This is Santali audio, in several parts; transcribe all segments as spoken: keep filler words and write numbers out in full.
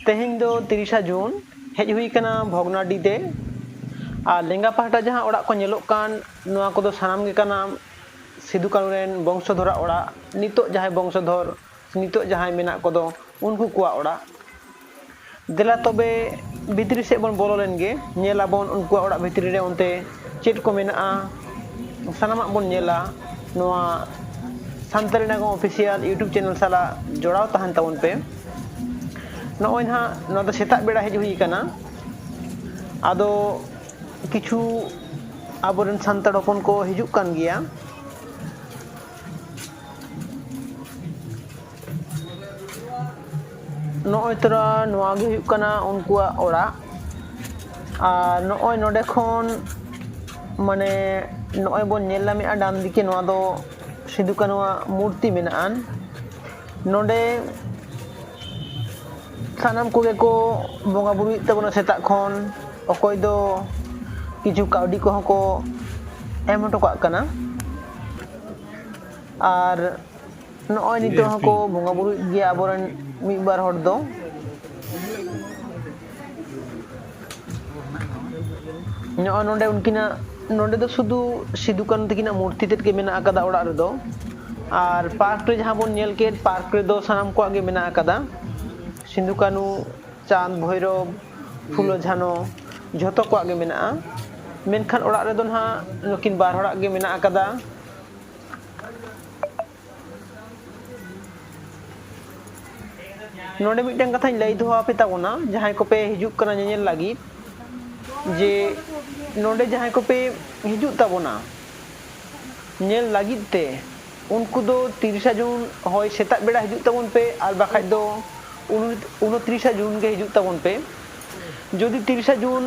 ᱛᱮᱦᱮᱧ ᱫᱚ ᱛᱤᱨᱤᱥᱟ ᱡᱩᱱ, ᱦᱮᱡ ᱦᱩᱭ ᱠᱟᱱᱟ ᱵᱷᱚᱜᱽᱱᱟᱰᱤ ᱛᱮ᱾ ᱟᱨ ᱞᱮᱸᱜᱟ ᱯᱟᱦᱴᱟ ᱡᱟᱦᱟᱸ ᱚᱲᱟᱜ ᱠᱚ ᱧᱮᱞᱚᱜ ᱠᱟᱱ, ᱱᱚᱣᱟ ᱠᱚᱫᱚ ᱥᱟᱱᱟᱢ ᱜᱮ ᱠᱟᱱᱟ ᱥᱤᱫᱩ ᱠᱟᱹᱱᱩ ᱨᱮᱱ ᱵᱚᱝᱥᱚᱫᱷᱚᱨᱟᱜ ᱚᱲᱟᱜ᱾ ᱱᱤᱛᱚᱜ ᱡᱟᱦᱟᱸᱭ ᱵᱚᱝᱥᱚᱫᱷᱚᱨ, ᱱᱤᱛᱚᱜ ᱡᱟᱦᱟᱸᱭ ᱢᱮᱱᱟᱜ ᱠᱚᱫᱚ, ᱩᱱᱠᱩ ᱠᱚᱣᱟᱜ ᱚᱲᱟᱜ᱾ ᱫᱮᱞᱟ ᱛᱚᱵᱮ ᱵᱷᱤᱛᱨᱤ ᱥᱮᱫ ᱵᱚᱱ ᱵᱚᱞᱚ ᱞᱮᱱ ᱜᱮ, ᱧᱮᱞ ᱟᱵᱚᱱ ᱩᱱᱠᱩᱣᱟᱜ ᱚᱲᱟᱜ ᱵᱷᱤᱛᱨᱤ ᱨᱮ ᱚᱱᱛᱮ ᱪᱮᱫ ᱠᱚ ᱢᱮᱱᱟᱜᱼᱟ, ᱥᱟᱱᱟᱢᱟᱜ ᱵᱚᱱ ᱧᱮᱞᱟ᱾ ᱱᱚᱣᱟ ᱥᱟᱱᱛᱟᱲᱤ ᱱᱟᱜᱟᱢ ᱚᱯᱷᱤᱥᱤᱭᱟᱞ YouTube ᱪᱮᱱᱮᱞ ᱥᱟᱞᱟᱜ ᱡᱚᱲᱟᱣ ᱛᱟᱦᱮᱱ ᱛᱟᱵᱚᱱ ᱯᱮ᱾ ᱱᱚᱜᱼᱚᱭ ᱱᱟᱦᱟᱜ ᱱᱚᱣᱟ ᱫᱚ ᱥᱮᱛᱟᱜ ᱵᱮᱲᱟ ᱦᱮᱡ ᱦᱩᱭ ᱠᱟᱱᱟ᱾ ᱟᱫᱚ ᱠᱤᱪᱷᱩ ᱟᱵᱚᱨᱮᱱ ᱥᱟᱱᱛᱟᱲ ᱦᱚᱯᱚᱱ ᱠᱚ ᱦᱤᱡᱩᱜ ᱠᱟᱱ ᱜᱮᱭᱟ᱾ ᱱᱚᱜᱼᱚᱭ ᱛᱚᱨᱟ ᱱᱚᱣᱟ ᱜᱮ ᱦᱩᱭᱩᱜ ᱠᱟᱱᱟ ᱩᱱᱠᱩᱣᱟᱜ ᱚᱲᱟᱜ᱾ ᱟᱨ ᱱᱚᱜᱼᱚᱭ ᱱᱚᱰᱮ ᱠᱷᱚᱱ, ᱢᱟᱱᱮ, ᱱᱚᱜᱼᱚᱭ ᱵᱚᱱ ᱧᱮᱞ ᱧᱟᱢᱮᱫᱼᱟ ᱰᱟᱱ ᱫᱤᱠᱮ, ᱱᱚᱣᱟ ᱫᱚ ᱥᱤᱫᱩ ᱠᱟᱹᱱᱩᱣᱟᱜ ᱢᱩᱨᱛᱤ ᱢᱮᱱᱟᱜᱼᱟ᱾ ᱱᱚᱰᱮ ᱥᱟᱱᱟᱢ ᱠᱚᱜᱮ ᱠᱚ ᱵᱚᱸᱜᱟ ᱵᱩᱨᱩᱭᱮᱫ ᱛᱟᱵᱚᱱᱟ ᱥᱮᱛᱟᱜ ᱠᱷᱚᱱ᱾ ᱚᱠᱚᱭ ᱫᱚ ᱠᱤᱪᱷᱩ ᱠᱟᱹᱣᱰᱤ ᱠᱚᱦᱚᱸ ᱠᱚ ᱮᱢ ᱦᱚᱴᱚ ᱠᱟᱜ ᱠᱟᱱᱟ᱾ ᱟᱨ ᱱᱚᱜᱼᱚᱭ ᱱᱤᱛᱚᱜ ᱦᱚᱸᱠᱚ ᱵᱚᱸᱜᱟ ᱵᱩᱨᱩᱭᱮᱫ ᱜᱮᱭᱟ ᱟᱵᱚᱨᱮᱱ ᱢᱤᱫ ᱵᱟᱨ ᱦᱚᱲ ᱫᱚ᱾ ᱱᱚᱜᱼᱚᱭ ᱱᱚᱰᱮ ᱩᱱᱠᱤᱱᱟᱜ, ᱱᱚᱰᱮ ᱫᱚ ᱥᱩᱫᱷᱩ ᱥᱤᱫᱩ ᱠᱟᱹᱱᱩ ᱛᱟᱹᱠᱤᱱᱟᱜ ᱢᱩᱨᱛᱤ ᱛᱮᱫ ᱜᱮ ᱢᱮᱱᱟᱜ ᱟᱠᱟᱫᱟ ᱚᱲᱟᱜ ᱨᱮᱫᱚ᱾ ᱟᱨ ᱯᱟᱨᱠ ᱨᱮ ᱡᱟᱦᱟᱸ ᱵᱚᱱ ᱧᱮᱞ ᱠᱮᱫ, ᱯᱟᱨᱠ ᱨᱮᱫᱚ ᱥᱟᱱᱟᱢ ᱠᱚᱣᱟᱜ ᱜᱮ ᱢᱮᱱᱟᱜ ᱟᱠᱟᱫᱟ᱾ ᱥᱤᱫᱩ ᱠᱟᱹᱱᱩ, ᱪᱟᱸᱫᱽ ᱵᱷᱳᱭᱨᱳᱵ, ᱯᱷᱩᱞᱳ ᱡᱷᱟᱱᱳ, ᱡᱷᱚᱛᱚ ᱠᱚᱣᱟᱜ ᱜᱮ ᱢᱮᱱᱟᱜᱼᱟ᱾ ᱢᱮᱱᱠᱷᱟᱱ ᱚᱲᱟᱜ ᱨᱮᱫᱚ ᱱᱟᱦᱟᱜ ᱱᱩᱠᱤᱱ ᱵᱟᱨ ᱦᱚᱲᱟᱜ ᱜᱮ ᱢᱮᱱᱟᱜ ᱟᱠᱟᱫᱟ᱾ ᱱᱚᱰᱮ ᱢᱤᱫᱴᱟᱝ ᱠᱟᱛᱷᱟᱧ ᱞᱟᱹᱭ ᱫᱚᱦᱚ ᱟᱯᱮ ᱛᱟᱵᱚᱱᱟ, ᱡᱟᱦᱟᱸᱭ ᱠᱚᱯᱮ ᱦᱤᱡᱩᱜ ᱠᱟᱱᱟ ᱧᱮᱧᱮᱞ ᱞᱟᱹᱜᱤᱫ, ᱡᱮ ᱱᱚᱰᱮ ᱡᱟᱦᱟᱸᱭ ᱠᱚᱯᱮ ᱦᱤᱡᱩᱜ ᱛᱟᱵᱚᱱᱟ ᱧᱮᱞ ᱞᱟᱹᱜᱤᱫ ᱛᱮ, ᱩᱱᱠᱩ ᱫᱚ ᱛᱤᱨᱤᱥᱟ ᱡᱩᱱ ᱦᱳᱭ ᱥᱮᱛᱟᱜ ᱵᱮᱲᱟ ᱦᱤᱡᱩᱜ ᱛᱟᱵᱚᱱ ᱯᱮ, ᱟᱨ ᱵᱟᱠᱷᱟᱡ ᱫᱚ ᱩᱱ-, ᱩᱱᱛᱨᱤᱥᱟ ᱡᱩᱱ ᱜᱮ ᱦᱤᱡᱩᱜ ᱛᱟᱵᱚᱱ ᱯᱮ᱾ ᱡᱩᱫᱤ ᱛᱤᱨᱤᱥᱟ ᱡᱩᱱ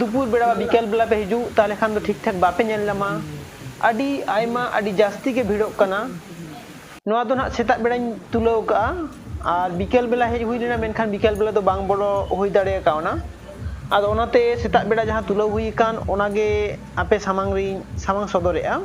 ᱫᱩᱯᱩᱨ ᱵᱮᱲᱟ ᱵᱟ ᱵᱤᱠᱮᱞ ᱵᱮᱞᱟ ᱯᱮ ᱦᱤᱡᱩᱜ, ᱛᱟᱦᱚᱞᱮ ᱠᱷᱟᱱ ᱫᱚ ᱴᱷᱤᱠ ᱴᱷᱟᱠ ᱵᱟᱯᱮ ᱧᱮᱞ ᱧᱟᱢᱟ᱾ ᱟᱹᱰᱤ ᱟᱭᱢᱟ, ᱟᱹᱰᱤ ᱡᱟᱹᱥᱛᱤ ᱜᱮ ᱵᱷᱤᱲᱚᱜ ᱠᱟᱱᱟ᱾ ᱱᱚᱣᱟ ᱫᱚ ᱱᱟᱦᱟᱜ ᱥᱮᱛᱟᱜ ᱵᱮᱲᱟᱧ ᱛᱩᱞᱟᱹᱣ ᱠᱟᱜᱼᱟ, ᱟᱨ ᱵᱤᱠᱮᱞ ᱵᱮᱞᱟ ᱦᱮᱡ ᱦᱩᱭ ᱞᱮᱱᱟ, ᱢᱮᱱᱠᱷᱟᱱ ᱵᱤᱠᱮᱞ ᱵᱮᱞᱟ ᱫᱚ ᱵᱟᱝ ᱵᱚᱞᱚ ᱦᱩᱭ ᱫᱟᱲᱮ ᱠᱟᱣᱱᱟ᱾ ᱟᱫᱚ ᱚᱱᱟᱛᱮ ᱥᱮᱛᱟᱜ ᱵᱮᱲᱟ ᱡᱟᱦᱟᱸ ᱛᱩᱞᱟᱹᱣ ᱦᱩᱭ ᱟᱠᱟᱱ, ᱚᱱᱟᱜᱮ ᱟᱯᱮ ᱥᱟᱢᱟᱝ ᱨᱤᱧ ᱥᱟᱢᱟᱝ ᱥᱚᱫᱚᱨᱮᱜᱼᱟ᱾